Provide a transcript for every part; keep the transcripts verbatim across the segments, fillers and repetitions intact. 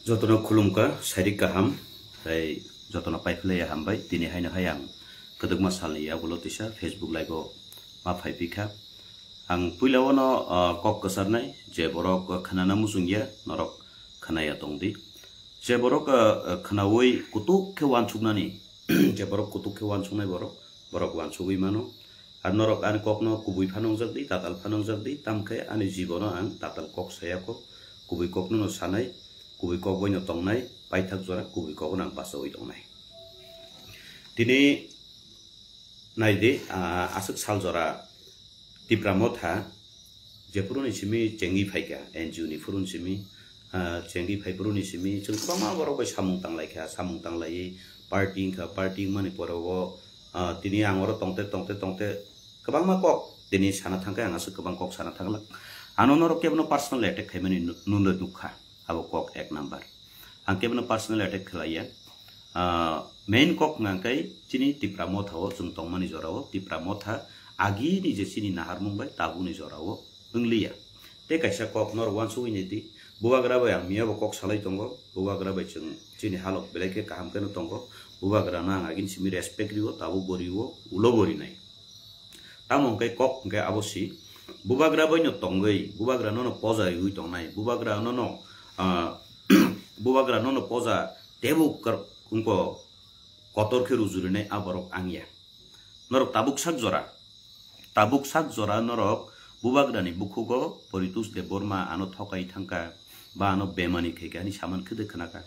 Jotono khulumkha, sairik kaham, tei jotono paiphlaiya hambai. Tini haino hai ang kwdwkma salni yagulo tisa Facebook live-o ma phaipikha. Ang puilao no, ah, kok kwcharnai, je borok khnana muchungya, norok khnaya tongdi. Je borok, ah, khnaui kutuk khe uansuknani, je borok kutuk khe uansuknai borok, borok uansugui mano. Ar norok ani kokno kubui phano wngjak di, tatal phano wngjak di, tamkhe ani jibono ang tatal kok saya kho, kubui kokno no sanai, kubui kok bai no tongnai, paithak jora kubui kokno ang bachaui tongnai. Tini nai di, ah, aswk sal jora Tipra Motha, jephuru ni simi chengwi phaikha, N G O ni phuru ni simi, ah, chengwi phai phuru ni simi, chwng kwbangma borok bai samung tanglai kha, samung tanglaiwi party wngkha, party wngmani pore o, ah, tini ang oro tongte, tongte, tongte kwbangma kok tini sana thangkhe, ang aswk kwbang kok sana thangla. Ano norok kebono personal attack khaimani nu-, nunwi nukha, abo kok ek number. Ang kebono personal attack khlaiya. Ah, main kok hwnkha khe chini Tipra Motha o chwng tongmani jora o, Tipra Motha agini je chini naharmung bai tabukni jora o wngliya. Tei kaisa kok norok uansugui nai di, Bubagra bai ang miyabo kok salai tongo, Bubagra bai chwng chini halok belai khe kaham kheno tongo, Bubagra no ang agini simi respect rio, tabuk bo rio, ulo bo rinai. Tamo hwnkhe kok hwnkhe abo si, Bubagra bai no tongwi, Bubagra no no poja riui tongnai, Bubagra no no, ah, Bubagra no no poja tebuk kar-, wngko kotor khe rujurinai a borok ang ya. Norok tabuk sak jora, tabuk sak jora norok Bubagrani bukhugo Poritos Debbarma ano thokai thangkha, ba ano bemani khaikha hwnwi samani khwdwk khnakha.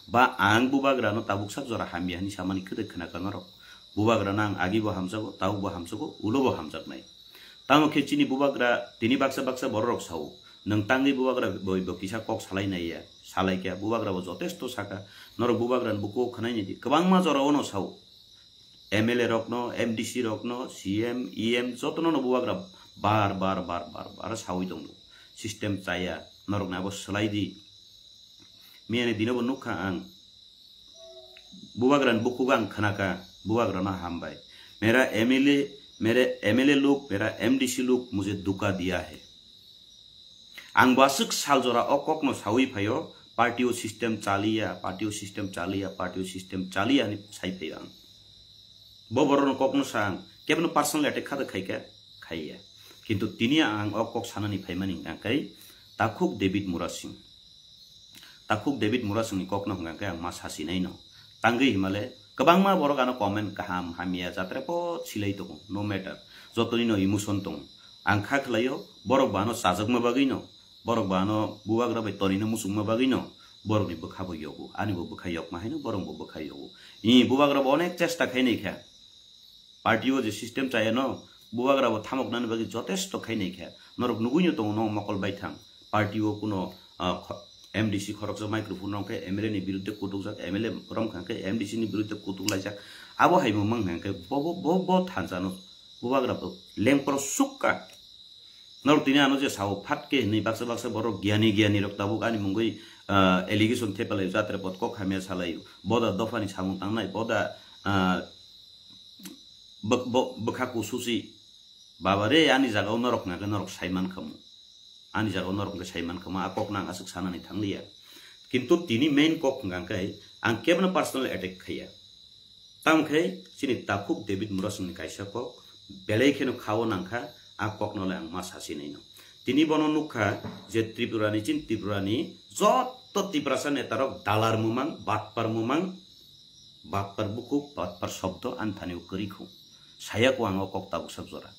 Ba ang Bubagrano tabuk sak jora hamya hwnwi samani khwdwk khnakha norok. Bubagrano ang agibo hamjago, tabukbo hamjago, ulobo hamjaknai. Tamo khe chini Bubagra tini baksa baksa bororok sao, nwng tangwi Bubagra bai bo kisa kok salai naiya, salaikha, Bubagra bo jotesto sakha, norok Bubagrani bukhugo khwnai nai di, kwbangma jorao no sao. M L A rokno, M D C rokno, C M, E M jotono no Bubagra bar bar bar bar bar saui tongo. System chaya, norokni abo swlai di. Miyani dino bo nukha ang. Bubagrani bukhugo ang khnakha, Bubagrano hambai. Mera M L A, mere M L A log, mera M D C log mujhe dhuka diya hai. Ang bo aswk sal jora o kokno saui phaio, party o system chaliya, party o system chaliya, party o system chaliya hwnwi sai phaio ang. Bo borokno kokno sa ang, kebono personal attack kha da khaikha, khaiya. Kintu tini ang o kok sanani phaimani hwnkha khe takhuk David Murasing. Takhuk David Murasingni kokno hwnkha khe ang ma sasi naino. Tangwi himale kwbangma borok ano comment kaham hamya jatra pot silai tongo, no matter. Jotoni no emotion tongo. Ang kha khlaio, borok bo ano chajakma bagwi no, borok bo ano Bubagra bai tonina muchungma bagwi no, borokni bwkha bo yogo, ani bo bwkha yokma haino borok bo bwkha yogo. I Bubagra bo onek chesta khainai kha. Party o je system chayano, Bubagra bo thamoknani bagwi jotesto khainai kha. Norok nugui no tongo, no mokol baithang. Party o kuno, ah, kho-, M D C khoroksa microphone rok khe M L A ni birudde kutukjak, M L A rom kha khe M D C ni birudde kutuk laijak. Abo hai bo mang hang khe bo, bo, bo, bo thansa no Bubagra bo lengpro sukka. Norok tini ano je sao phat khe hinwi baksa baksa borok giyani giyani rok tabuk ani mungwi, ah, allegation thepalai jatre pot kok hamya salai. Boda dophani samung tangnai, boda, ah, bwk-, bo-, bwkha kususi. Baba re, ani jaga o norok hwnkha khe norok sai man khamu. Ani jaga o norok hwnkhe sai man khamu, a kok no ang aswk sanani thangliya. Kintu tini main kok hwnkha khe ang kebono personal attack khaiya. Tamo khe chini takhuk David Murasingni kaisa kok, belai kheno kha-o nangkha, a kokno le ang ma sasi naino. Tini bono nukha je Tripura ni, chini Tripura ni joto Tiprasa neta rok dalar mumang, batpar mumang, batpar bukhuk, batpar shobdo ani thani o kwrwi khu. Saya kho ang o kok tabuk sak jora.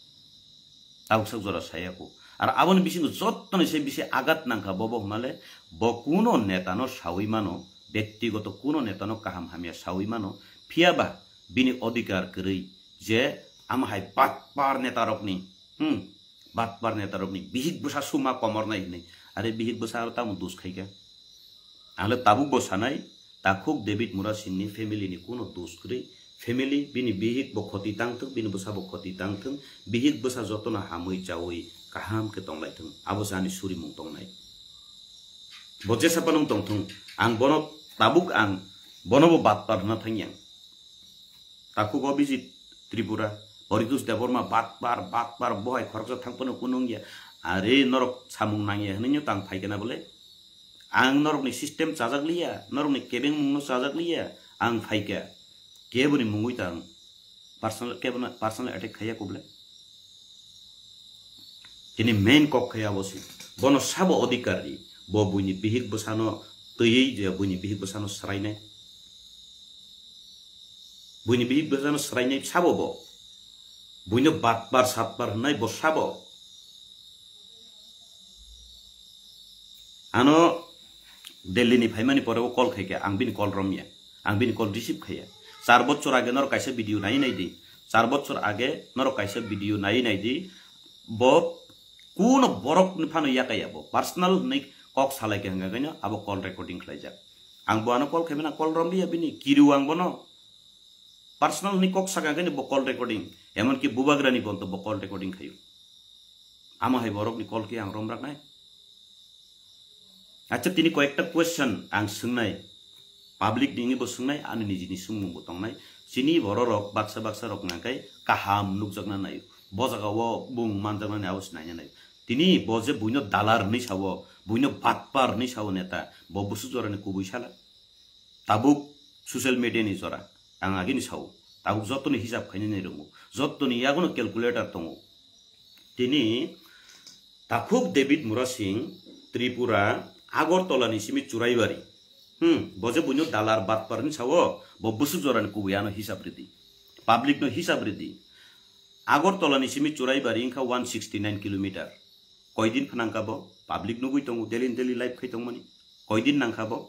Tabuk sak jora saya kho. Ar aboni bisingo jottoni se bisi agat nangkha bo, bo hwnmale bo kuno netano saui mano, bektigoto kuno netano kaham hamya saui mano, phiyaba bini odhikar kwrwi je ama hai batpar netarokni, hmm, batpar netarokni bihik bwsa suma komornai hinwi. Are bihik bwsa aro tamo dos khaikha? Ang le tabuk bo sanai, takhuk David Murasingni family ni kuno dos kwrwi. Family, bini bihik bo khoti tang thung, bini bwsa bo khoti tang thung, bihik bwsa jotono hamwi chaui kaham khe tong lai thung. Abo se ani surimung tongnai. Bo jesa phano wng tong thung, ang bono tabuk ang bono bo batpar hwnna thang yang. Takhuk Abhijit Tripura, Poritos Debbarma batpar, batpar, bo hai khoroksa thang phano kunu wng ya. Are norok samung nang ya hwnwi no tang phai khe na bole? Ang norokni system chajak liya, norokni kebengmungno chajak liya, ang phaikha. Keboni mungwi ta ang personal, kebono personal attack khaiya kobole. Tini main kok khaiya abo se. Bono sabo odhikar di. Bo buini bihik bwsano twiwi je buini bihik bwsano swrainai. Buini bihik bwsano swrainai sabo bo. Buino batpar satpar hwnai bo sabo. Ano Delhi ni phaimani pore o call khaikha, ang bini call romya, ang bini call receive khaiya. Char bochor age norok kaisa video nai nai di, char bochor age norok kaisa video nai nai di, bo kuno borok ni phano yakaya bo personal hwnwi kok salai kha hwnka kaino abo call recording khlaijak. Ang bo ano call khaimani call romliya bini, kiriw ang bono. Personal ni kok saka khe bo call recording, emon ki bubagra ni bonto bo call recording khayo. Amo hai borok ni call ki ang rom raknai. Acha tini koyekta question ang swngnai, public ni bo swngnai, ani niji ni swngmung bo tongnai. Chini borok rok baksa baksa rok nangkai kaham nukjakna nayo. Bo jaga o bung manjaknani abo se naina nayo. Tini bo je buino dalar hinwi sao, buino batpar hinwi sao neta, bo busu jorani kubui sala. Tabuk social media ni jora, ang agini sao, tabuk jotoni hisab khainani rongo, jotoni yagono calculator tongo. Tini takhuk David Murasing, Tripura, Agartala ni simi Churaibari. Hmm, bo je buino dalar batpar ni sao, bo busu jorani kubui ano hisab ridi. Public no hisab ridi. Agartala ni simi Churaibari wngkha one sixty nine kilometer. Koidin phanangkha bo, public nugui tongo, daily daily live khai tongmani. Koidin nangkha bo?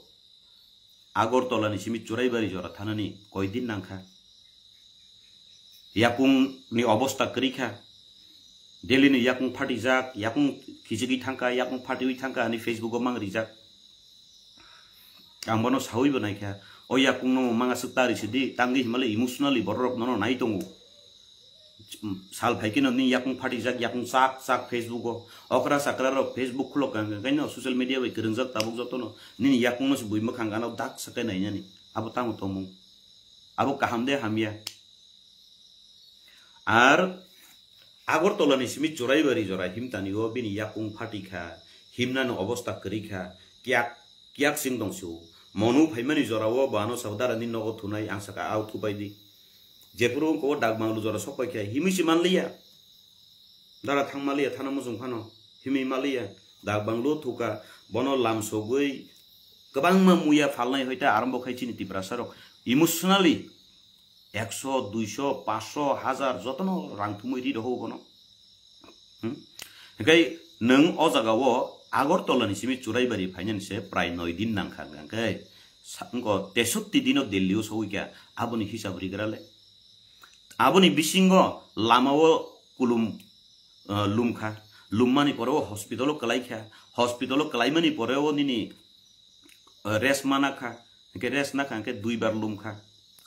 Agartala ni simi Churaibari jora thanani koidin nangkha. Yakung ni obosta kwrwi kha. Delhi ni yakung phatijak, yakung khichigwi thangkha, yakung phatiwi thangkha, ani Facebook o mang rijak. Ang bono sawi bo naikha. O yakung no mang aswk tari sidi, tangwi himale emotionally borok nono nai tongo. Sal phai khe no nini yakung phatijak, yakung chak chak Facebook o. Okra chakra rok Facebook khulok kang kang kaino social media bai kwrwngjak tabuk jotono. Nini yakung no se bui mwkhang gana dak sakai nainani. Abo tamo tongmung. Abo kaham de hamya. Ar Agartala ni simi Churaibari jora himtani o bini yakung phatikha, himnani obosta kwrwikha, kiyak kiyak sing tong sio. Monu phaimani jora o bo ano sabo dara ni nogo thunai ang saka ao thupai di. Jephuru wngkha o dak banglu jora sok paikha himwi se manliya. Dara thang maliya thana muchung phano himwi maliya. Dak banglu thuka bono lam sogwi kwbangma muya phalnai hoita arambo khai chini Tiprasa rok emotionally ekso, duiso, paso, hajar jotono rang thumwi ri rohor bono. Hmm? Hinkhe nwng o jaga o Agartala ni simi Churaibari phainani se prai noi din nangkha hwnkhe sa-, wngkha tesotti dino Delhi o sogwi kha aboni hisab rigra le. Aboni bisingo lama o kulum, eh, lumkha, lummani pore o hospital o kwlaikha, hospital o kwlaimani pore o nini rest mana kha, hwnkhe rest na kha, hwnkhe duibar lum kha.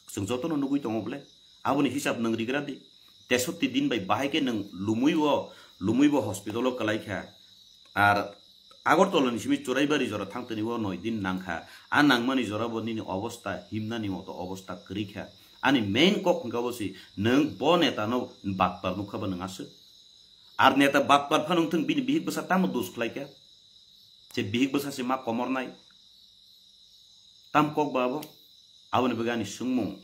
Chwng jotono nugwi tongo bole. Aboni hisab nwng rigra di. Tesotti din bai bahai khe nwng lumwi bo, lumwi bo hospital o kwlai kha. Ar Agartala ni simi Churaibari jora thangtoni o noi din nang kha. A nangmani jora bo nini obosta himnani moto obosta kwrwi kha. Ani main kok hwnkha bo si nwng bo neta no batpar nukha ba nwng aswk. Ar neta batpar phano wngthung bini bihik bwsa tamo dos khlai kha. Je bihik bwsa se ma komornai. Tam kok ba abo? Aboni bagwi ani swngmung.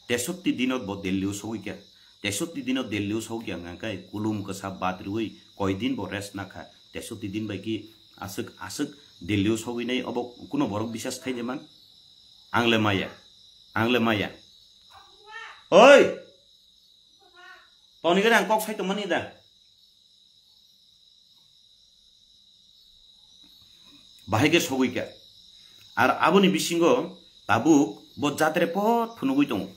Tesotti dino bo Delhi o sogwi kha. Tesotti dino Delhi o sogwi kha hwnkha khe kulum kwsa bat rwui koi din bo rest na kha. Tesotti din bai ki aswk aswk Delhi o sogwi nai obo kuno borok bisas khai de man. Ang le maya. Ang le maya. Oi! Toni gani ang kok sai tongmani da. Bahai khe sogwi kha. Ar aboni bisingo tabuk bo jatre pot phunugwi tongo.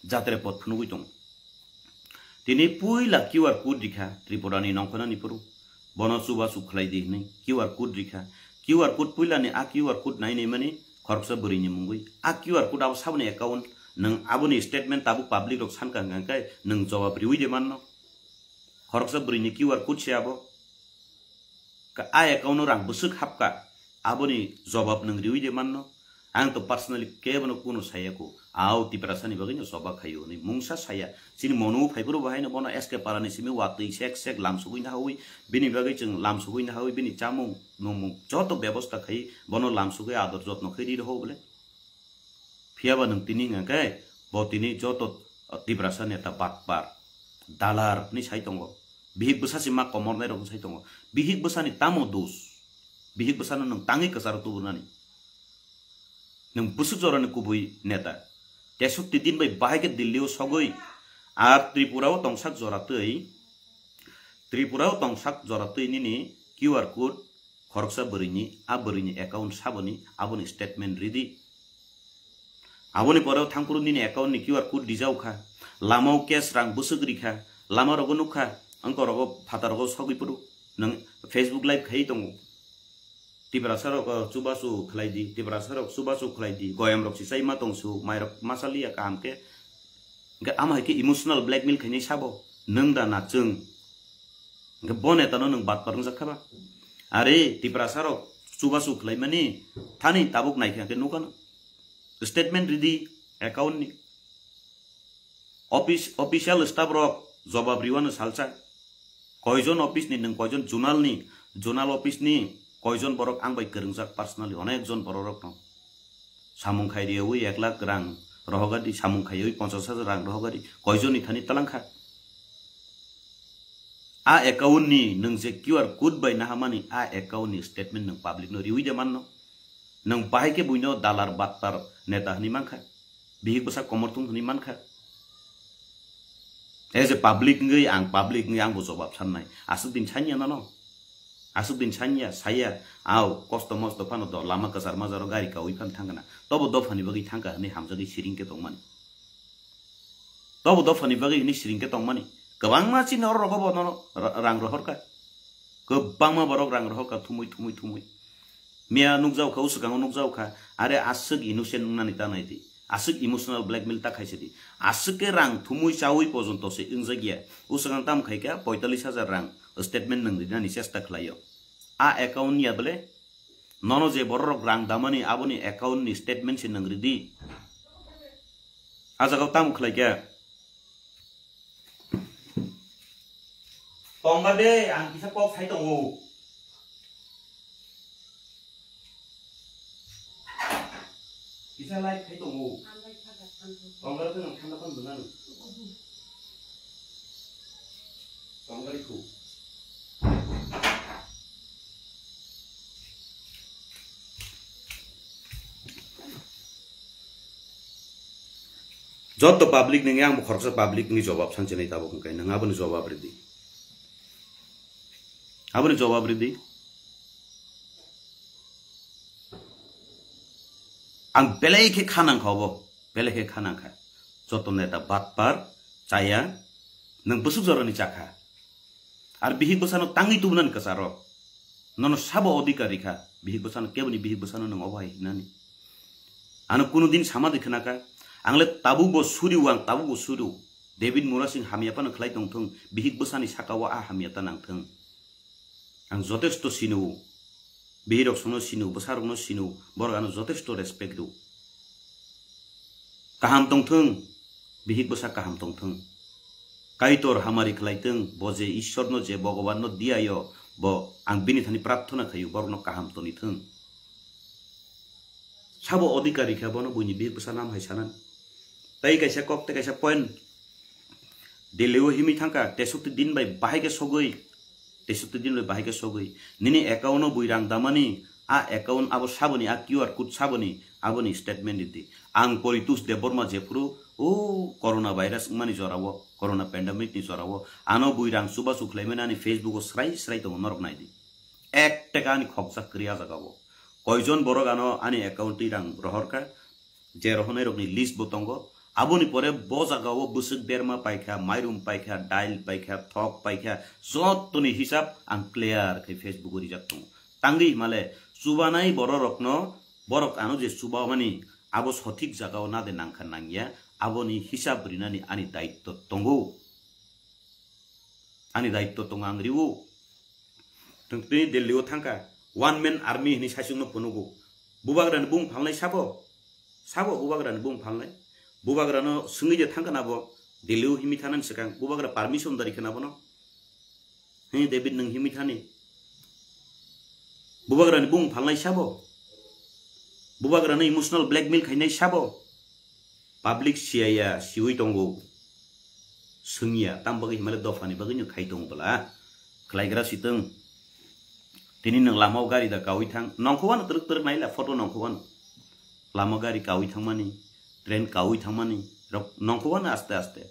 Jatre pot phunugwi tongo. Tini puila Q R code rikha Tripura ni nongkhornani phuru. Bono chubachu khlai di hwnwi Q R code rikha. Q R code puilani a Q R code nai nai mani khoroksa bwrwini mungwi. A Q R code abo saboni account, nwng aboni statement tabuk public rok sankha hwnkha khe nwng jawab riwi de manno. Khoroksa bwrwini Q R code se abo. Ka-, a account o rang bwswk hapkha, aboni jobab nwng riwi de manno. Ang to personally kebono kuno saya ko. Ao Tiprasani bagwi no choba khayo hwnwi mungsa saya. Chini mono phaiphuru bahai no bono S K Parani simi watwi sek sek lam sugwi nahawi. Bini bagwi chwng lam sugwi nahawi bini chamung numung joto bebosta khai bono lam sugwi ador jotno khai ri rw bole. Phiyaba nwng tini hwnka khe bo tini joto Tiprasa neta batpar, dalar hwnwi sai tongo. Bihik bwsa si ma komornai rok sai tongo. Bihik bwsani tamo dos? Bihik bwsano nwng tangwi kwcharo tubunani. Nwng bwswk jorani kubui neta. Tesukti din bai bahai khe Delhi o sogwi. Ar Tripura o tongsak jora twi, Tripura o tongsak jora twi nini Q R code khoroksa bwrwini, a bwrwini account saboni, aboni statement ridi. Aboni pore o thangphuru nini account ni Q R code rijao kha. Lama o cash rang bwswk rikha. Lama rogo nukha. Wngkor rogo phatar rogo sogwi phuru. Nwng Facebook live khai tongo. Tiprasa rok, uh, chubachu khlai di, Tiprasa rok chubachu khlai di, goyam rok si chai ma tong su, mai rok ma chaliya kaham khe. Hwnkhe ama hai khe emotional blackmail khainai sabo, nwng da na chwng. Hwnkhe bo neta no nwng batpar wngjak kha ba? Are Tiprasa rok chubachu khlai mani thani tabuk nai kha khe nukha no. Statement ridi account ni. Office, official staff rok jobab riwano salsa. Koijon office ni nwng koijon zonal ni, zonal office ni koijon borok ang bai kwrwngjak personally onek jon borok rok no. Samung khai riyawi ek lakh rang rohogadi, samung khaiwi ponchas hajar rang rohogadi, koijon ni thani talangkha. A account ni nwng je Q R code bai nahamani a account ni statement nwng public no riwi de manno. Nwng bahai khe buino dalar battar neta hwnwi mankha. Bihik bwsa komorthung hwnwi mankha. As a public wngwi ang public wngwi ang bo jobab sannai. Aswk din sanya nano. Aswk din sanya, saya, au, kosto mosto phano do, lama kwchar majaro gari kaui phan thangkana. Tobo dophani bagwi thangka hwnwi hamjagwi siring khe tongmani. Tobo dophani bagwi hwnwi siring khe tongmani. Kwbangma chini oro rogo bo nono ra-, rang rohorkha. Kwbangma borok rang rohorkha thumui, thumui, thumui. Miya nukjao kha, uswkango nukjao kha, are aswk innocent wngnani ta nai di. Aswk emotional blackmail ta khaisa di. Aswk khe rang thumui chaui pojonto se wngjak ya. Uswkang tam khai kha poitallis hajar rang statement nwng rinani chesta khlaio. A account ni ya bole? Nono je bororok rang damani aboni account ni statement se nwng ridi. A jaga o tamo khlai khe? Tongba de, ang kisa kok sai tongo. Kisa light khai tongo. Tongba de nang thanda pan dona. Tongba de khu. Joto public nini ang bo khoroksa public ni jobab sanchini tabuk hwnkhe nwng aboni jobab ridi. Aboni jobab ridi. Ang belai khe khanang kha obo, belai khe khanang kha. Joto neta batpar chaya nwng bwswk jorani chakha. Ar bihik bwsano tangwi tubunani kwcharo. Nono sabo odhikar rikha, bihik bwsano keboni bihik bwsano nwng obo hai hinani. Ano kuno din sama de khwnakha, ang le tabuk bo suriu, ang tabuk bo suriu. David Murasing hamya phano khlai tongthung, bihik bwsani saka o a hamya ta nangthung. Ang jotesto sino, bihirok sono sino, bwsarokno sino, borok ano jotesto respect rw. Kaham tongthung, bihik bwsa kaham tongthung. Kaitor hamari khlai thung, bo je Ishwarno je Bhagwanno diyayo, bo ang bini thani prarthana khaio, borokno kaham toni thung. Sabo odhikar rikha bono buini bihik bwsa nam hai sanan. Tai kaisa kok, tai kaisa point. Delhi o himwi thangkha, tesukti din bai bahai khe sogwi, tesukti din bai bahai khe sogwi. Nini account o bui rang damani, a account abo saboni, a Q R code saboni, aboni statement ridi. Ang Poritos Debbarma jephuru, o corona virus wngmani jorao, corona pandemic ni jorao, ano bui rang chubachu khlaimani ani Facebook o srai srai tongo norok naidi. Ek taka ani khokjak kwrwi a jaga o. Koijon borok ano ani account twi rang rohorkha, je rohornai rokni list bo tongo. Aboni pore bo jaga o bwswk berma paikha, mairum paikha, dail paikha, thok paikha, jottoni hisab ang clear khe Facebook o rijak tongo. Tangwi himale chubanai bororokno, borok ano je chubamani abo sothik jaga o nade nangkha nangya, aboni hisab rinani ani daitto tongo. Ani daitto tongo ang riwo. Tongtwi Delhi o thangkha, one man army hwnwi saichungno phunugo. Bubagrani bung phalnai sabo? Sabo bubagrani bung phalnai? Bubagrano swngwi de thangkha nabo, Delhi-o himwi thanani swkang bubagra permission dari khe nabono? He David, nwng himwi thani? Bubagrani bung phalnai sabo? Bubagrano emotional blackmail khainai sabo? Public siyaya, siwi tongo. Swngya, tam bagwi himale dophani bagwino khai tongo bwla. Khlaigra sitwng. Tini nwng lamao gari da kawi thang. Nongkhowano twrwk twrwk naila photo nongkhowano. Lama gari kawi thangmani, train kawi thangmani, rok nongkhowano aste aste.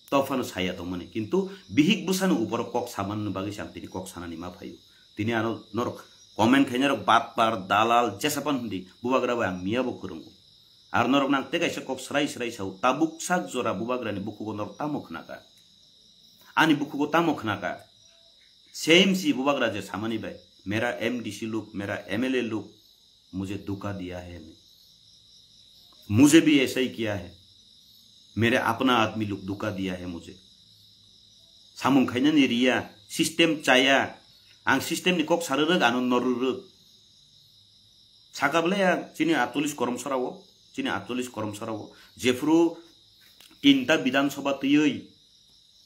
Tophano saya tongmani. Kintu bihik bwsano uporo kok samanani bagwi se ang tini kok sanani ma phaio. Tini ano norok comment khainai rok batpar, dalal, jesapan hindi, bubagra bai ang miya bo kwrwngo. Ar norok nang tei kaisa kok srai srai sao, tabuk sak jora bubagrani bukhugo norok tamo khnaka? Ani bukhugo tamo khnaka? Same si bubagra je samani bai, mera M D C luk, mera M L A luk, mujhe dhuka diya hai ne. Mujhe bhi aisa hi kiya hai. Mere apna admi luk dhuka diya hai mujhe. Samung khainani riya, system chaya, ang system ni kok sarwrwk, ano norwrwk. Saka bwle ya, chini atolish korom sorao, chini atolish korom sorao. Jephuru tinta Bidhan Sabha twiwi,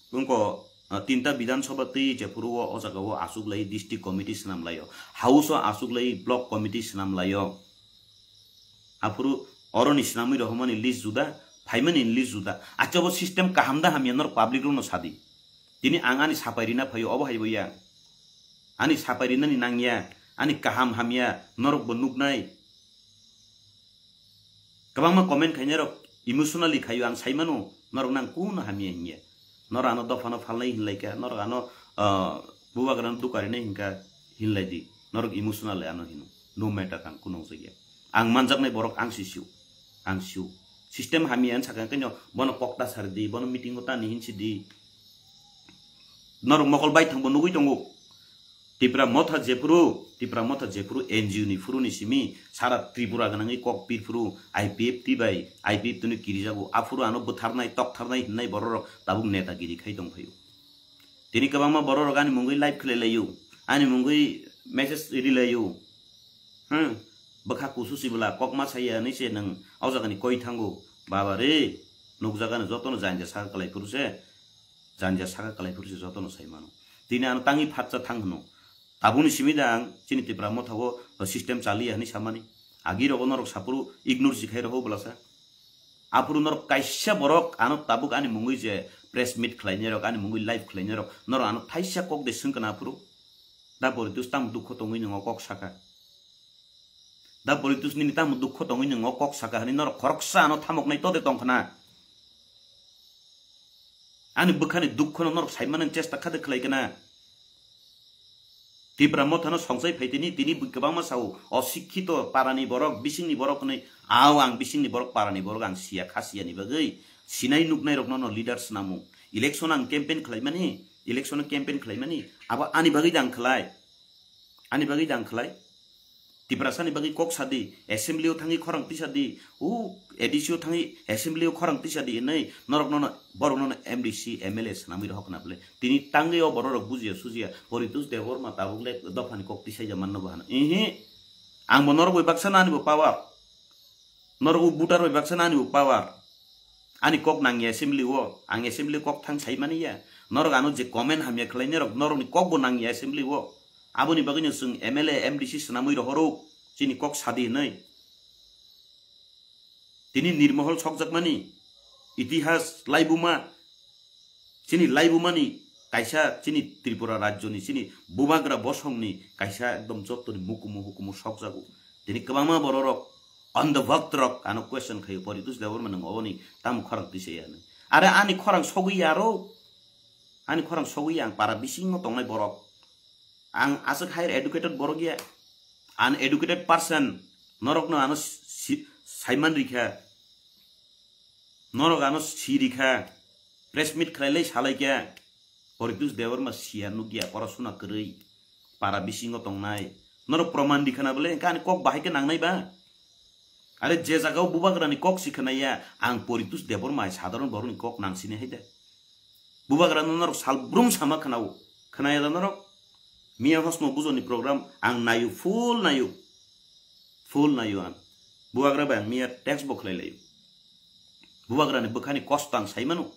wngko, ah, tinta Bidhan Sabha twi jephuru o, o jaga o aswk lai district committee swnam laio. House o aswk lai block committee swnam laio. Aphuru oroni swnamwi rohormani list juda, phaimani list juda. Acha bo system kaham da hamya norok public rokno sadi. Tini ang ani sapai rina phaio, obo hai bo ya. Ani sapai rinani nangya, ani kaham hamya, norok bo nuknai. Kwbangma comment khainai rok emotionally khaio, ang saimano, norok nang kuno hamya hinya. Norok ano dophano phalnai hinlaika, norok ano, ah, bubagrano dukarinai hinka hinlai di. Norok emotionally ano hino. No matter, ang kuno wngjakya. Ang manjaknai borok ang si sio. Ang sio. System hamya hinwi sakha khe no, bono kokta sar di, bono meeting o tani hinsi di. Norok mokol bai thangbo nugwi tongo. Tipra Motha jephuru, Tipra Motha jephuru N G O ni phuru ni simi sara Tripura gwnangwi kok pirphuru I P F T bai, I P F T ni kirijago, aphuru ano bwtharnai, toktharnai hinnai bororok tabuk netagiri khai tongphaio. Tini kwbangma bororok ani mungwi live khlai laio, ani mungwi message ri laio. Hmm, bwkha kusu sibwla kokma saya hinwi se nwng o jagani koi thango. Baba re, nukjagano jotono janja saka kwlai phuru se. Janja saka kwlai phuru se jotono sai mano. Tini ano tangwi phatsa thang hwno. Tabukni simi da ang chini Tipra Motha o system chaliya hinwi samani. Agi rogo norok saphuru ignore si khai rogo bwlasa. Aphuru norok kaisa borok ano tabuk ani mungwi je press meet khlainai rok, ani mungwi live khlainai rok, norok ano thaisa kok de swngkana aphuru. Da Boritus tamo dukho tongwi nwngo kok saka. Da Boritus nini tamo dukho tongwi nwngo kok saka hinwi norok khoroksa ano thamoknai tode tongkhana. Ani bwkhani dukhono norok saimani chesta khade khlai kana. Tipra Mothano songchai phai tini, tini bw-, kwbangma sao, osikkito parani borok, bisingni borok hwnwi, ao ang bisingni borok, parani borok ang siya, kha siyani bagwi sinai nuknai rokno no leader swnamo. Election ang campaign khlaimani, election campaign khlaimani, abo ani bagwi da ang khlai. Ani bagwi da ang khlai. Tiprasani bagwi kok sadi, assembly o thangwi khorang tisa di, o A D C o thangwi assembly o khorang tisa di hinwi norok nono, borok nono M D C, M L A swnamwi rohor khna bwle. Tini tangwi o borok rok bujiya sujiya, Poritus Debbarma tabuk le dophani kok tisaija manno bo hano. Ihi, ang bo norok bai baksa no ani bo power. Norok bo voter bai baksa no ani bo power. Ani kok nangya assembly o, ang assembly o kok thang sai mani ya. Norok ano je comment hamya khlai norok, norokni kok bo nangya assembly o. Aboni bagwino chwng M L A, M D C swnamwi rohoro, chini kok sadi hinwi. Tini nirmohol sokjakmani, itihas laibuma, chini laibumani kaisa chini Tripura rajyoni, chini bubagra bosongni kaisa ekdom jottoni mukumu hukumu sokjago. Tini kwbangma bororok, on the vote rok ano question khaio, Poritus Debbarma nwng oboni tamo khorang tisa ya hinwi. Are ani khorang sogwi ya aro, ani khorang sogwi ya, ang para bisingo tongnai borok. Ang aswk higher educated borok ya, uneducated person, norokno ano si-, saiman rikha, norok ano si rikha, press meet khlai lai salai kha, Poritus Debbarma siya nukya, porasuna kwrwi, para bisingo tongnai, norok proman rikha na bole, hwnkhe ani kok bahai khe nangnai ba? Are je jagao bubagrani kok si khwnai ya, ang Poritus Debbarma hai sadharon borokni kok nang sini hai de. Bubagrano norok sal brum sama khwnao. Khwnaya da norok? Miya hosno bujoni program ang nayo, full nayo. Full naio ang. Bubagra bai ang miya text bo khlai laio. Bubagra ni bwkhani kosto ang sai mano.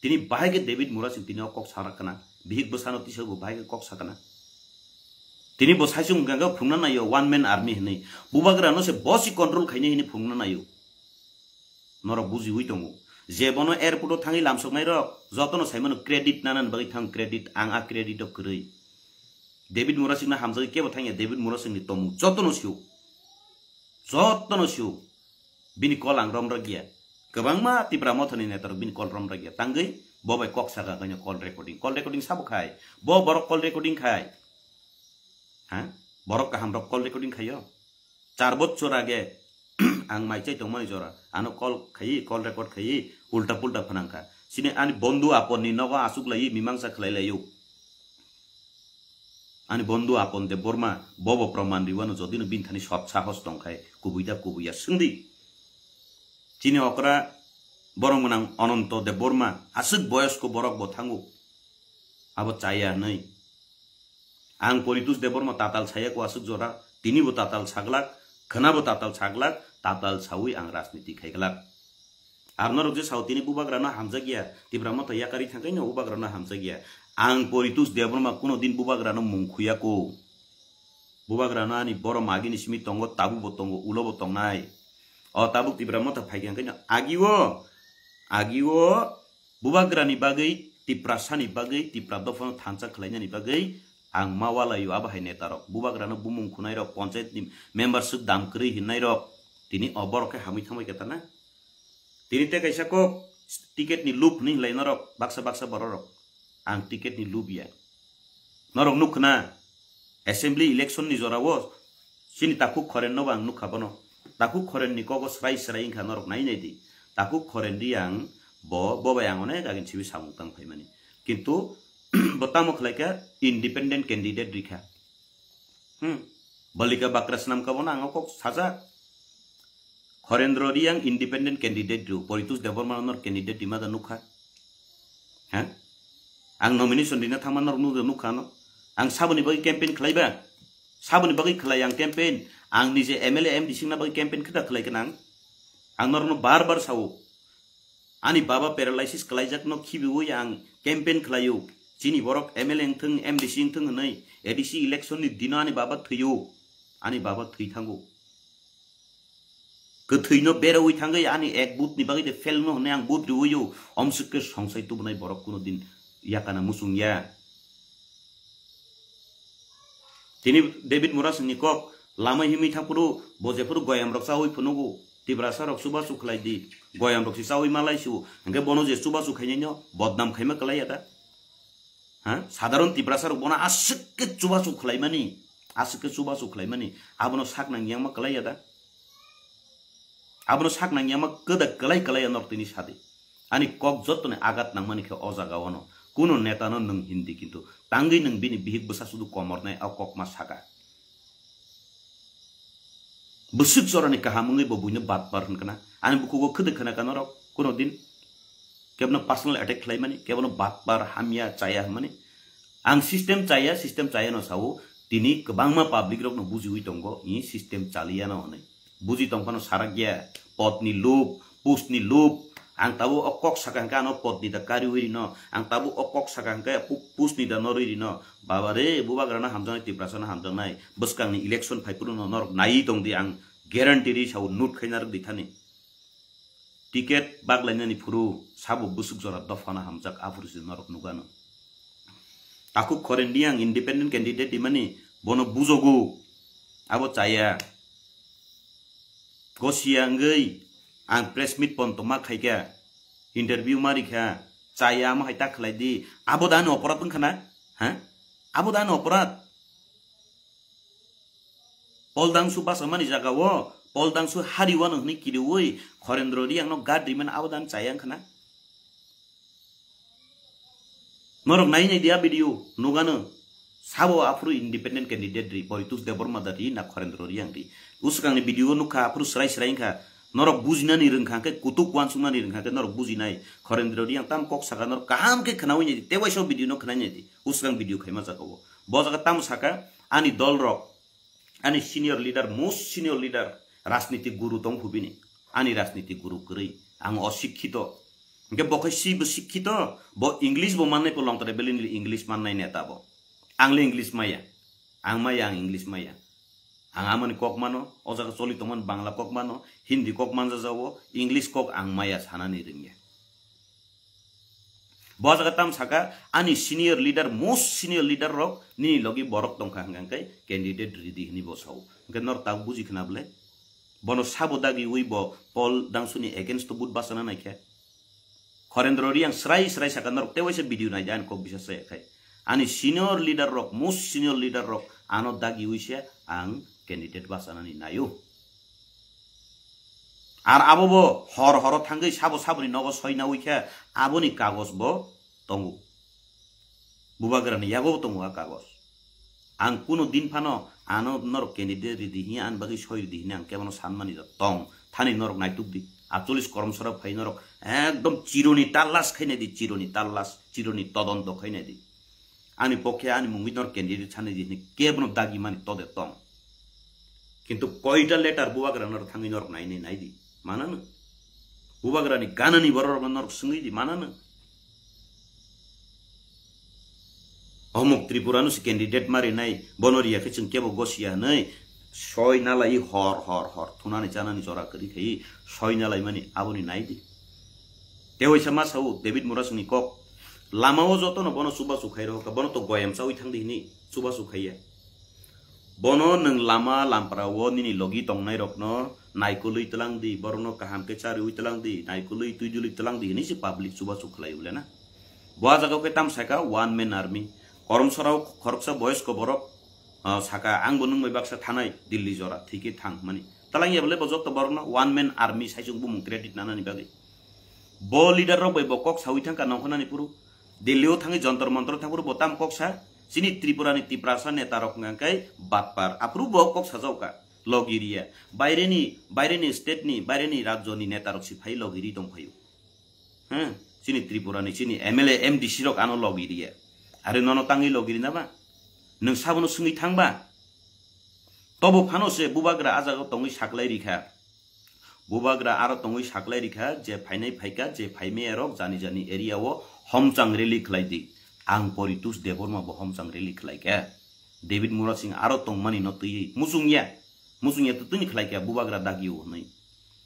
Tini bahai khe David Murasing tini o kok sarak kana. Bihik bwsano tisa bo bahai khe kok sakana. Tini bo saisung hwnkha khe phungna naio one man army hinwi. Bubagra no se bosi control khaini hinwi phungna naio. Norok bujiwi tongo. Je bono airport o thangwi lamsoknai rok, jotono sai mano credit nanani bagwi thang credit, ang a credit o kwrwi. David Murasing no hamjagwi kebo thangya, David Murasing ni tomung jotono sio. Jotono sio. Bini call ang romrok ya. Kwbangma Tipra Mothani netarok bini call romrok ya. Tangwi bo bai kok saka kanya call recording. Call recording sabo khai. Bo borok call recording khai. Ha? Borok kaham rok call recording khaio. Char bochor age ang mai chai tongmani jora. Ano call khai, call record khai, ulta pulta phanangkha. Sini ani bondhu apon ni nogo asuk lai mimangsa khlai laio. Ani bondhu Apon Debbarma bobo proman riwano jodino bini thani sot sahos tongkhai kubui da kubui ya swngdi. Chini okra borok gwnang Ananto Debbarma aswk boyosko borok bo thango. Abo chaya hwnwi. Ang Poritus Debbarma tatal saya ko aswk jora, tini bo tatal saglak, khwna bo tatal saglak, tatal sawi ang rajniti khaiglak. Ar norok je sao tini bubagrano hamjakya, Tipra Motha yakari thangkaino bubagrano hamjakya. Ang Poritus Debbarma kuno din bubagrano mung khuyako. Bubagrano ani borom agini simi tongo, tabu bo tongo, ulo bo tongnai. O tabuk Tipra Motha phaikha hwnkhe agio, agio bubagrani bagwi, Tiprasani bagwi, Tipra dophano thansa khlainani bagwi ang ma walaio abo hai netarok. Bubagrano bumung khunairok, ponchayatni member swk dam kwrwi hinnairok tini o borok khe hamwi thangbai khe tana. Tini tei kaisa kok ticket ni loop hinwi hinlai norok baksa baksa bororok. Ang ticket ni loop ya. Norok nukkha na assembly election ni jora o chini Takhuk Khoren no bo ang nukha bono. Takhuk Khoren ni kogo srai srai wngkha norok nai nai di. Takhuk Khoren Reang bo, bo bai ang onek agini simi samung tang phaimani. Kintu bo tamo khlai kha independent candidate rikha. Hmm. Balika bakra swnam ka bono ang o kok sajak. Horendro Reang independent candidate rw, Poritus Debbarma nor candidate rima da nukha. Ha? Ang nomination rina thangma nor nukha no. Ang saboni bagwi campaign khlaiba. Saboni bagwi khlai ang campaign. Ang nije M L A M D C na bagwi campaign kheda khlai khnang. Ang norno bar bar sao. Ani baba paralysis khlaijakno khibiwi ang campaign khlaio. Chini borok M L A wngthung, M D C wngthung hwnwi A D C election ni dino ani baba thwio. Ani baba thwi thango. Kwthwino berawi thangwi ani ek booth ni bagwi de fail no hwnwi ang booth riwio. Omswk khe songsai tubunai borok kuno din yakana muchung ya. Tini David Murasing ni kok lama himwi thangphuru bo jephuru goyam rok chawi phunugo, Tiprasa rok chubachu khlai di, goyam rok se chawi malai su, hwnkhe bono je chubachu khainai no bodnam khaima kwlai ya da? Ha? Sadharon Tiprasa rok bono aswk khe chubachu khlaimani, aswk khe chubachu khlaimani, abono sak nang yang ma kwlai ya da? Abono sak nang yang ma kwda kwlai kwlai ya norok tini sadi. Ani kok jottoni agat nangmani khe o jaga ono. Kuno neta no nwng hindi kintu tangwi nwng bini bihik bwsa sudu komornai o kok ma saka. Bwswk jorani kaham wngwi bo buino batpar hwnkha na. Ani bukhugo khwdwk khna ka norok kuno din. Kebono personal attack khlaimani, kebono batpar hamya chaya hwnmani. Ang system chaya, system chaya no sao, tini kwbangma public rok no bujiwi tongo, i system chaliya no hwnwi. Buji tongphano sarak ya, pot ni loop, post ni loop, ang tabuk o kok saka hwnkhe ano pot ni da kariwi rino, ang tabuk o kok saka hwnkhe pu-, post ni da norwi rino. Baba re, bubagra no hamjaknai, Tiprasa no hamjaknai, bwskang ni election phaiphuru no norok naiwi tong di, ang guarantee ri sao, note khaina rwk di thani. Ticket baglainani phuru sabo bwswk jora dophano hamjak aphuru se norok nukgano. Takhuk Khoren Reang independent candidate rimani bono bujogo. Abo chaya. Gosiya wngwi ang press meet ponto ma khaikha. Interview ma rikha. Chaya amo hai ta khlai di. Abo da ani oporad wngkha na? Ha? Abo da ani oporad? Poldangsu basa mani jaga o, Poldangsu hari wano hwnwi kiriwi, Khorendro Reang no guard rimani abo dan chaya wngkha na? Norok nai nai dia video, nugano. Sabo aphuru independent candidate ri, Poritus Debbarma da ri, na Khorendro Reang ri. Usukang ni video nukha, aphuru srai srai wngkha. Norok bujinani rwngkha khe, kutuk wansuknani rwngkha khe, norok bujinai. Khorendro Reang tam kok saka, norok kaham khe khnawi nai di, tei waisa video no khnai nai di. Usukang video khaima jaga o. Bo jaga tamo saka, ani dol rok. Ani senior leader, most senior leader, rajniti guru tong phubini. Ani rajniti guru kwrwi. Ang osikkito. Hingke bo khai si bo sikkito, bo English bo mannai po longtare belini English mannai neta bo. Ang le English maya. Ang maya, ang English maya. Ang amani kok mano, o jaga choli tongmani Bangla kok mano, Hindi kok manjajao, English kok ang maya sanani rwngya. Bo jaga tam saka, ani senior leader, most senior leader rok nini logi borok tongkha hwnkha hwnkhe candidate ridi hwnwi bo sao. Hwnkhe norok tabuk buji khna bwle? Bono sabo dagiwi bo Paul Dangsuni against o vote bachana naikhe. Khorendro Riang srai srai saka norok tewaisa video naidi ani kok bisa saya khai. Ani senior leader rok, most senior leader rok ano dagiwi se ang candidate bachanani naio. Ar abo bo hor horo thangwi sabo saboni nogo soinawi khe aboni kagos bo tongo. Bubagrani yago tongo a kagos. Ang kuno din phano ano norok candidate ridi hiya ani bagwi soi ridi hini ang kebono sanmani rok tong. Thani norok naituk di. Atcholis koromsora phai norok ekdom chironi talas khainai di, chironi talas, chironi todonto khainai di. Ani pokhe ani mungwi norok candidate sanai di hini kebono dagi mani tode tong. Kintu koita letter bubagra norok thangwi norok nainai naidi. Manano? Bubagrani ganani bororokno norok swngwi di, manano? Omuk Tripura no se candidate mari nai, bono riya khe chwng kebo gosiya hwnwi soi nalai hor hor hor thunani chanani jora kwrwi khai soi nalai mani aboni nai di. Tewaisa ma sao David Murasingni kok, lama o joto no bono chubachu khai rohor kha, bono to goyam chawi thang di hini chubachu khaiya. Bono nwng lama lampra o nini logi tongnai rokno naikolwi tlang di, borokno kaham khe chariwi tlang di, naikolwi twidulwi tlang di hini se public chubachu khlai ule na. Bo a jaga khe tam saka one man army. Koromsora o khoroksa boyosko borok, ah, saka ang bo nwng bai baksa thanai Delhi jora thike thang mani. Talang ya bole bo joto borokno one man army sai chwng bumung credit nanani bagwi. Bo leader rok bai bo kok sawi thangkha nongkhornani phuru. Delhi o thangwi Jantar Mantar thang phuru bo tam kok sa. Chini Tripura ni Tiprasa neta rok hwnkha khe batpar. Aphuru bo kok sajao kha. Logi riya. Baire ni, baire ni state ni, baire ni rajyo ni neta rok si phai logi ri tong phaio. Huh? Chini Tripura ni, chini M L A, M D C rok ano logi riya. Are nono tangwi logi rina ba? Nwng sabono swngwi thang ba? Tobo phano se bubagra a jaga tongwi saklai rikha. Bubagra aro tongwi saklai rikha je phainai phaikha, je phaimaya rok jani jani area o homchang rally khlai di. Ang Poritus Debbarma bo homchang rally khlai kha. David Murasing aro tongmani no twiwi muchungya. Muchungya to twini khlai kha bubagra dagi o hwnwi.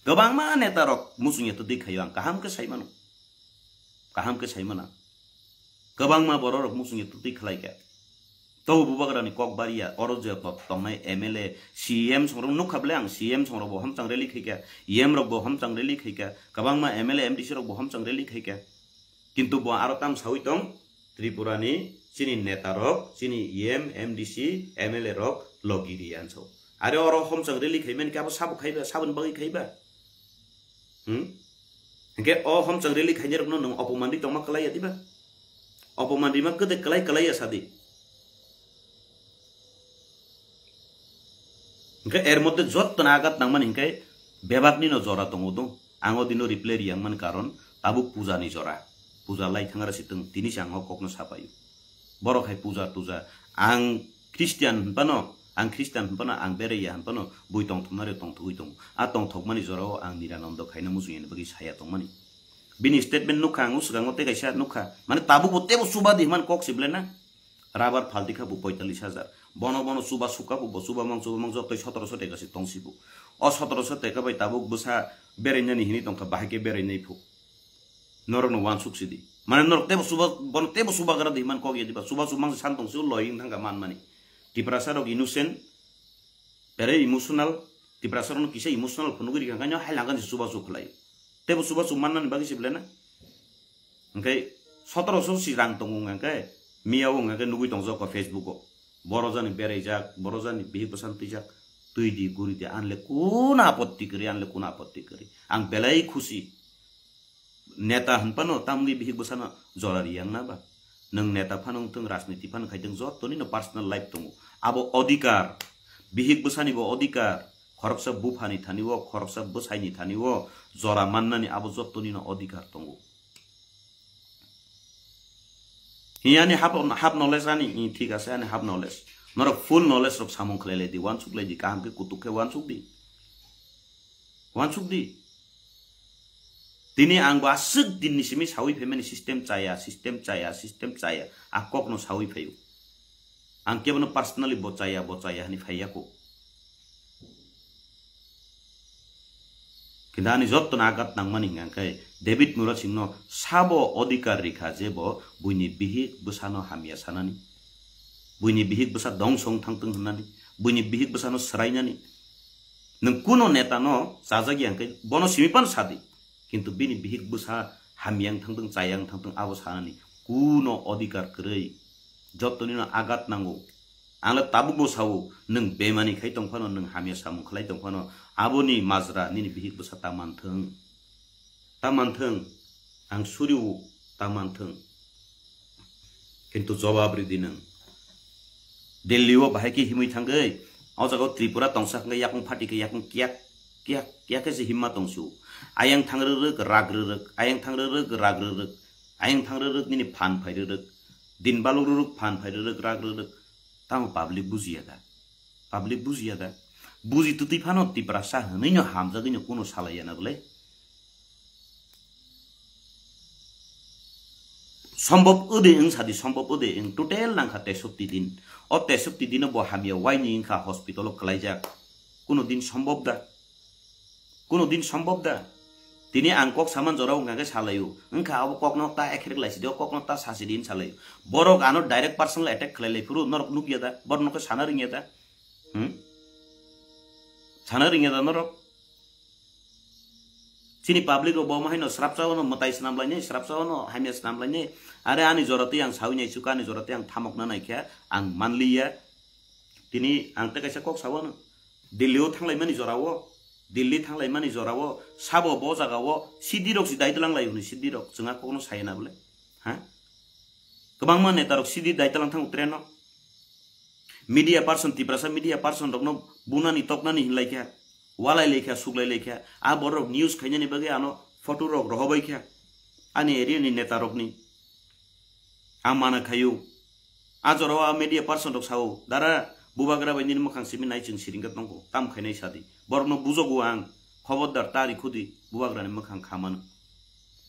Kwbangma neta rok muchungya to twi khaio ang kaham khe sai mano. Kaham khe sai mano. Kwbangma borok rok muchungya to twi khlai kha. Tobo bubagrani kok bariya, oro je to-, tongnai M L A, C M songrok nukha bole ang, C M songrok bo homchang rally khaikha, E M rok bo homchang rally khaikha, kwbangma M L A, M D C rok bo homchang rally khaikha. Kintu bo aro tam sawi tong, Tripura ni chini neta rok, chini E M, M D C, M L A rok logi ri ansao. Are oro homchang rally khaimani khe abo sabo khaiba, saboni bagwi khaiba? Hmm? Hingke o homchang rally khainai rokno nwng opoman ri tongma kwlai ya diba? Opoman rima kwdwi kwlai kwlai ya sadi. Hingke er moddhe jottoni agat nangmani hingke bebakni no jora tongo do. Ang o dino reply riyang mani karon tabuk puja ni jora. Puja lai thangra sitwng tini se ang o kokno sapaio. Borok hai puja tuja. Ang Christian hinphano, ang Christian hinphano, ang beraiya hinphano, bui tongthoknare tongthogwi tongo. A tongthokmani jorao ang Nirananda khaina muchungya bagwi saya tongmani. Bini statement nukha ang o swkango tei kaisa nukha. Mane tabukbo tebo chuba di himani kok se belai na. Rabar phalti kha bo poitalis hajar. Bono bono chuba sukha bo, bo chuba mang chuba mang jotoi sotoroso teka se tongsi bo. O sotoroso teka bai tabuk bwsa berainani hinwi tongkha, bahai khe berainai phu. Norokno wansuk sidi. Mane norok tebo suba, bono tebo subagra di himani kok ya diba. Suba suk mangsa san tong sio loi wng thangkha manmani. Tiprasa rok innocent, very emotional. Tiprasa rokno kisa emotional phunugwi rikha, khaino hai langkani suba suk khlai. Tebo suba suk mannani bagwi se belai na. Hingke sotoroso si rang tongo hingke, miya o hingke nugwi tongjak o Facebook o. Boro jani beraijak, boro jani bihik bwsano twijak. Twi di, guri di, anle kuna apotti kwrwi, anle kuna apotti kwrwi. Ang belai khusi. Neta hinphano tamni bihik bwsano jora riyang na ba? Nwng neta phano wngthung, rajniti phano khaithung, jottoni no personal life tongo. Abo odhikar, bihik bwsani bo odhikar, khoroksa buphani thani o, khoroksa bwsaini thani o jora mannani abo jottoni no odhikar tongo. Hi ani half, half knowledge ani, i, thik ase, ani half knowledge. Norok full knowledge rok samung khlai lai di, wansuk lai di, kaham khe kutuk khe wansuk di. Wansuk di. Tini ang bo aswk din ni simi sawi phaimani system chaya, system chaya, system chaya. A kok no sawi phaio. Ang kebono personally bo chaya, bo chaya hani phaiya ko. Kintu ani jotto no agat nangmani hwnka khe David Murasing no sabo odhikar rikha je bo buini bihik bwsano hamya sanani. Buini bihik bwsa dongso wng thangtwng hwnani. Buini bihik bwsano swrainani. Nwng kuno neta no chajak ya hwnkhe bono simi phano sadi. Kintu bini bihik bwsa hamya wng thangtwng, chaya wng thangtwng abo sanani kuno odhikar kwrwi. Jottoni no agat nango. Ang le tabuk bo sao, nwng bemani khai tong phano, nwng hamya samung khlai tong phano, aboni majra nini bihik bwsa ta manthwng. Ta manthwng, ang suriwo ta manthwng. Kintu jobab ridi nwng. Delhi o bahai khe himwi thangwi, o jaga o Tripura tongsa hwnkhe yakung phati khe yakung kiyak, kiyak, kiyak khe se himma tongsu. Ayang thang rwrwk, rak rwrwk, ayang thang rwrwk, rak rwrwk, ayang thang rwrwk nini phan phai rwrwk, din baluk rwrwk, phan phai rwrwk, rak rwrwk. Tamo public bujiya da? Public bujiya da? Buji twtwi phano Tiprasa hwnwi no hamjagwi no kuno salaiya na bwle? Sombhob ode wng sadi, sombhob ode wng, total nangkha tesopti din. O tesopti dino bo hamya waini wngkha hospital o kwlaijak. Kuno din sombhob da? Kuno din sombhob da? Tini ang kok saman jorao hwnkha khe salaio. Wngkha abo kokno ta ekherek laisidi, o kokno ta sasidi hin salaio. Borok ano direct personal attack khlai lai phuru norok nukya da? Borok nokhe sana ringya da? Hmm? Sana ringya da norok? Chini public rok bo haino srapsa no mwtai swnam lainai, srapsa no hamya swnam lainai. Are ani jora twi ang sawi nai chuka, ani jora twi ang thamok na naikha, ang manliya. Tini ang tei kaisa kok sawano. Delhi o thanglaimani jorao, Delhi thanglaimani jorao, sabo bo jagao, sidirok si dai tlanglai hwnwi sidirok, chwngno kokno saya na bole? Ha? Kwbangma netarok sidi dai tlang thango train o. Media person, Tiprasa media person rokno bunani toknani hinlaikha, walai laikha, suklai laikha. A borok news khainani bagwi ano photo rok rohobaikha. Ani area ni netarokni. Ang mana khaio. A jorao a media person rok sao, "Dara, bubagra bai nini mwkhang simi nai chwng siring khe tongkho, tam khainai sadi. Borokno bujogo ang, khobordar ta rikhudi, bubagrani mwkhang kha mano."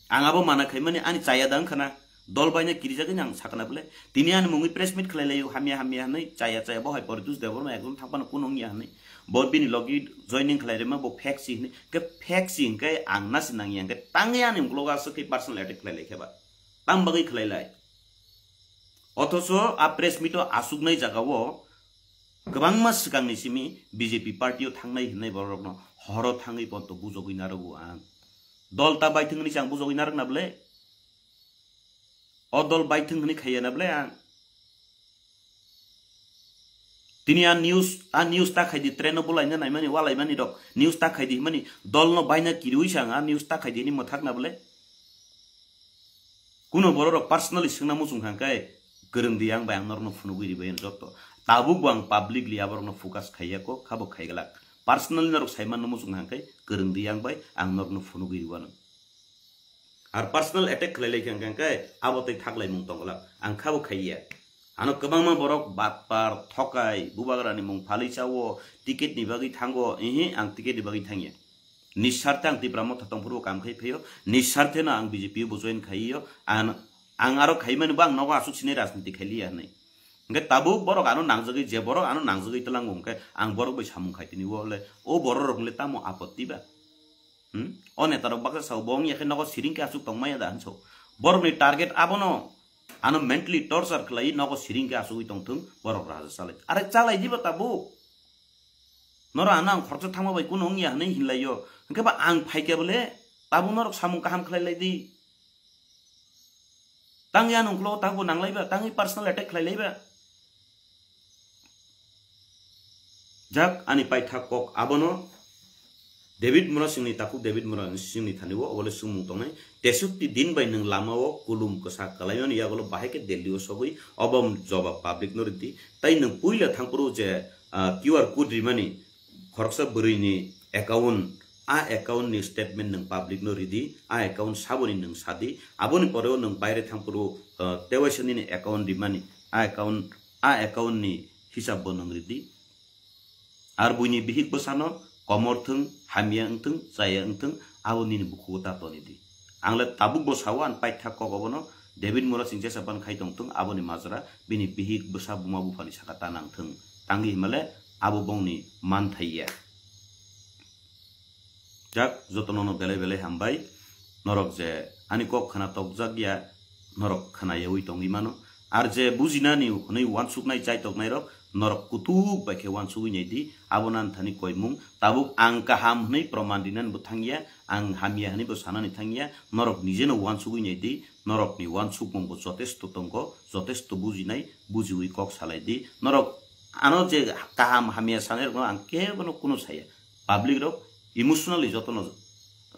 Ang abo mana khaimani ani chaya da wngkha na, dol baina kirijagwi ang sakna bwle. Tini ani mungwi press meet khlai laio, hamya hamya hwnwi, chaya chaya bo hai Poritus Debbarma ekdom thang phano kuno wngya hwnwi. Bo bini logi joining khlai rima bo fake si hwnwi, khe fake si hwnkhe ang nasi nangya hwnkhe tangwi ani uklogo aswk khe personal attack khlai lai khe ba. Tam bagwi khlai lai. Othocho a press meet o aswknai jagao kwbangma swkangni simi B J P party o thangnai hwnwi borokno horo thangwi ponto bujogwi narwgo ang. Dol ta baithwng hwnwi se ang bujogwi narwkna bwle? O dol baithwng hwnwi khaiya na bwle ang? Tini a news, a news ta khaidi, train o bulaina naimani, walaimani rok news ta khaidi himani, dol no baina kiriwi se ang a news ta khaidi hini mwthakna bwle? Kuno borok rok personally swngna muchung kha khe, kwrwng di ang bai, ang norokno phunugwi ribai ang jotto. Tabuk bo ang publicly aborokno focus khaiya ko, khabo khaiglak. Personally norok saimanno muchung kha khe, kwrwng di ang bai, ang norokno phunugwi riwano. Ar personal attack khlai lai kha khe, abo tei thaklaimung tongglak. Ang khabo khaiya. Ano kwbangma borok batpar, thokai, bubagrani mung phalwi chao, ticket ni bagwi thango, ehe, ang ticket ni bagwi thangya. Nisarte ang Tipra Motha tongphuru kam khai phaio, nisarte no ang B J P bo join khaiyo, ang, ang aro khaimani bo ang nogo aswk sinai rajniti khailiya hinwi. Hwnkhe tabuk borok ano nangjagwi, je borok ano nangjagwi tlango hwnkhe ang borok bai samung khai tini o le, o borok rok le tamo apotti ba? Hmm? O neta rok baksa sao bo wngya khe nogo siring khe aswk tongmaya da hinso. Borok ni target abono, ano mentally torture khlai nogo siring khe aswkwi tongthung borok raja chalai. Are chalai diba tabuk? Noro ano ang khoroksa thangma bai kuno wngya hinwi hinlaio. Hwnkhe ba ang phaikhe bole tabuk norok samung kaham khlai lai di. Tangwi ano uklogo tabuk nanglaiba, tangwi personal attack khlai laiba. Jak ani paithak kok abono David Murasingni takhuk David Murasingni thani o obole sumung tongnai. Tesukti din bai nwng lama o kulum kwsa kalaimani yagulo bahai khe Delhi o sogwi obo jobab public no rwdi. Tai nwng puila thangphuru je, ah, Q R code rimani khoroksa bwrwini account, a account ni statement nwng public no ridi, a account saboni nwng sadi, aboni pore o nwng baire thangphuru, ah, tewaisa nini account rimani, a account, a account ni hisab bo nwng ridi. Ar buini bihik bwsano komor thwng, hamya wngthwng, chaya wngthwng, abo nini bukhugo ta toni di. Ang le tabuk bo sao, ang paithak kok obono, David Murasing jesa ban khai tongthwng, aboni majra bini bihik bwsa buma buphani saka ta nangthwng. Tangwi himale abo bongni manthai ya. Jak, jotono no belai belai hambai. Norok je ani kok khna tokjak ya, norok khna yaui tongwi mano. Ar je bujinani hwnwi uansuknai chaitoknairok, norok kutuk bai khe uansugwi nai di, abo nan thani koimung. Tabuk ang kaham hwnwi proman rinani bo thangya, ang hamya hwnwi bo sanani thangya, norok nijeno uansugwi nai di, norokni uansukmung bo jotesto tongo, jotesto bujinai, bujiwi kok salai di. Norok ano je kaham hamya sanairokno ang kebono kunu saya. Public rok emotionally jotono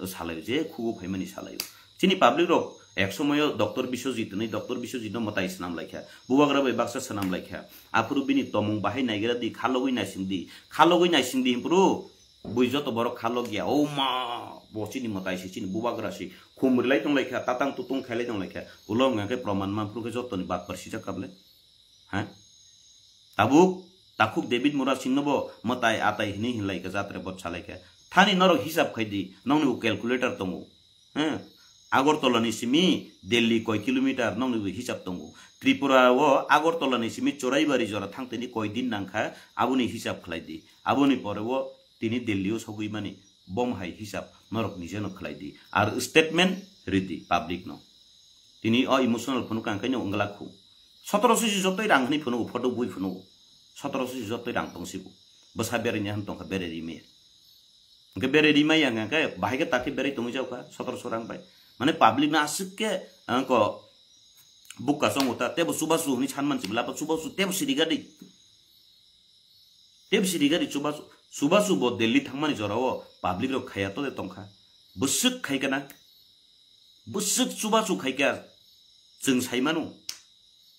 salaio, je khugo phaimani salaio. Chini public rok ek somoyo Doctor Biswajit hwnwi, Doctor Biswajit no mwtai swnam laikha, bubagra bai baksa swnam laikha. Aphuru bini tomung bahai naigra di, khalogwi naising di, khalogwi naising di, himpuru bui joto borok khalok ya. O ma, bo chini mwtai se, chini bubagra se, khum rilai tong laikha, tatang tutung khailai tong laikha. Ulo wngkha khe proman manphuru khe jotoni batpar sijak kable. Ha? Tabuk, takhuk David Murasing no bo mwtai atai hwnwi hinlai kha, jatre bot salai kha. Thani norok hisab khai di, nokni bo calculator tongo. Ha? Agartala ni simi Delhi koi kilometer nokni bo hisab tongo. Tripura o Agartala ni simi Choraibari jora thangtini koi din nangkha, aboni hisab khlai di. Aboni pore o tini Delhi o sogwi mani, bom hai hisab norok nijeno khlai di. Ar statement ridi public no. Tini o emotional phunuk ang kaino wngla khu. Sotoroso si jotoi rang hwnwi phunugo, photo bui phunugo. Sotoroso si jotoi rang tong sibo. Bwsa berai ni han tongkha, berai ri maya. Hwnkhe berai ri maya hwnkhe bahai khe takhe berai tongwi jaukha sotoroso rang bai. Mane public no aswk khe, angko bukka chongo ta, tebo chubachu hwnwi sanman sibla, chubachu tebo sirigadi. Tebo sirigadi chubachu, chubachu bo Delhi thangmani jorao public rok khaya to de tongkha. Bwswk khai kana? Bwswk chubachu khaikha, chwng sai mano.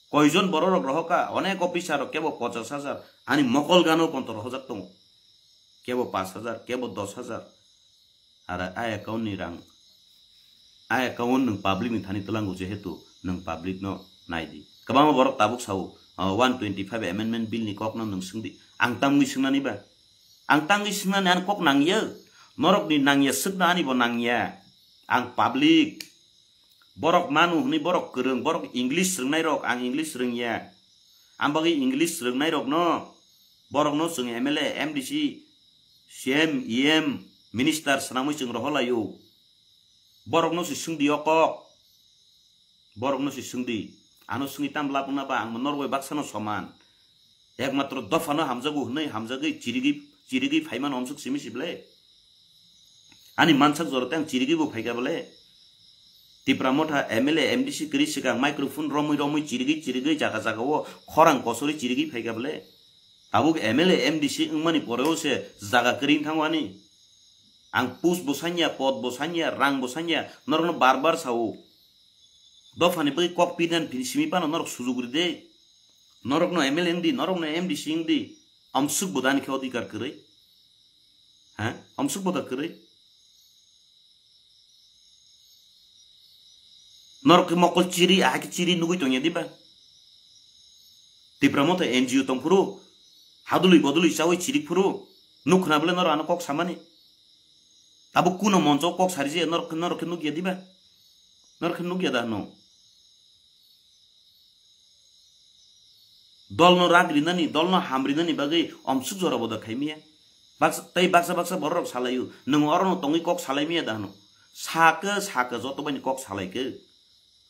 Koijon bororok rohokha, onek officer rok kebo pochas hajar, ani mokol gano ponto rohojak tongo. Kebo pas hajar, kebo dos hajar. Ara a account ni rang, a account nwng public ni thani twlango, jehetu nwng public no nai di. Kwbangma borok tabuk sao, ah, one twenty five amendment bill ni kok no nwng swng di. Ang tamwi swngnani ba? Ang tangwi swngnani ani kok nangya. Norok ni nangya swkna ani bo nangya. Ang public. Borok manu hwnwi borok kwrwng, borok English rwngnai rok, ang English rwngya. Ang bagwi English rwngnai rok no, borok no chwng M L A, M D C, C M, E M, minister swnamwi chwng rohorlaio. Borok no se swngdi o kok. Borok no se swngdi. Ano swngwi tam lab wngna ba, ang norok bai baksa no soman. Ekmatro dopha no hamjago hwnwi hamjagwi chirigwi, chirigwi phaimano omsuk simi sible. Ani mansak jora tei ang chirigwi bo phaikha bole. Tipra Motha M L A, M D C kwrwi swkang microphone romwi romwi chirigwi chirigwi jaga jaga o khorang kosorwi chirigwi phaikha bole. Tabuk M L A, M D C wngmani poreo se jaga kwrwi wngthango ani. Ang post bo sanya, pod bo sanya, rang bo sanya, norokno bar bar sao. Dophani bagwi kok pinan phi simi phano norok sujuk ride. Norokno M L A wngdi, norokno M D C wngdi. Amsuk bo dani khe odhikar kwrwi. Ha? Amsuk bo da kwrwi. Norok khe mokol chiri, aha khe chiri nugwi tongya diba? Tipra Motha N G O tongphuru, hadului bodului chawi chirik phuru, nuk khna bole norok ano kok samani. Tabuk kuno moncho kok sari je norok, norok khe nukya diba? Norok khe nukya da hwno? Dolno rag rinani, dolno ham rinani bagwi omsuk jora boda khai miya. Baksa, tei baksa baksa bororok salaio, nwng orono tongwi kok salai miya da hwno? Sakhe, sakhe joto baini kok salai khe.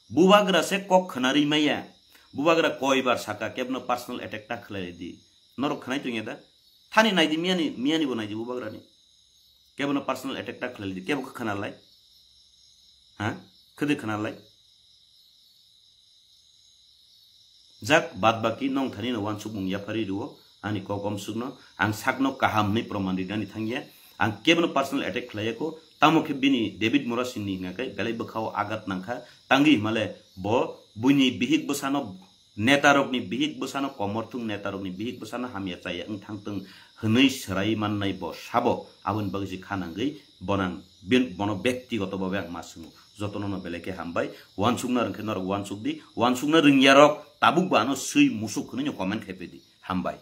Bubagra se kok khna ri maya. Bubagra koibar saka kebno personal attack ta khlai di. Norok khnai tongya da? Thani naidi miyani, miyani bo naidi bubagrani. Kebono personal attack ta khlai di. Kebo khe khna lai? Ha? Khede khna lai? Jak, bad baki nong thani no wansukmung yaphari rwo, ani kok omsukno, ang sakno kaham hwnwi proman rinani thangya, ang kebono personal attack khlaiya kho, tamo khe bini David Murasing ni hwnga khe belai bwkhao agat nangkha, tangwi himale bo buini bihik bwsano, netarokni bihik bwsano, komorthung netarokni bihik bwsano hamya chaya wng thangtwng hwnwi swrai mannai bo sabo, aboni bagwi se kha nangwi bonang, bin-, bono bektigoto bhabe ang ma swngo. Jotono no belai khe hambai. Wansukna rwngkhe norok wansuk di. Wansukna rwngya rok tabuk bo ano swi musuk hwnwi no comment khai pedi. Hambai.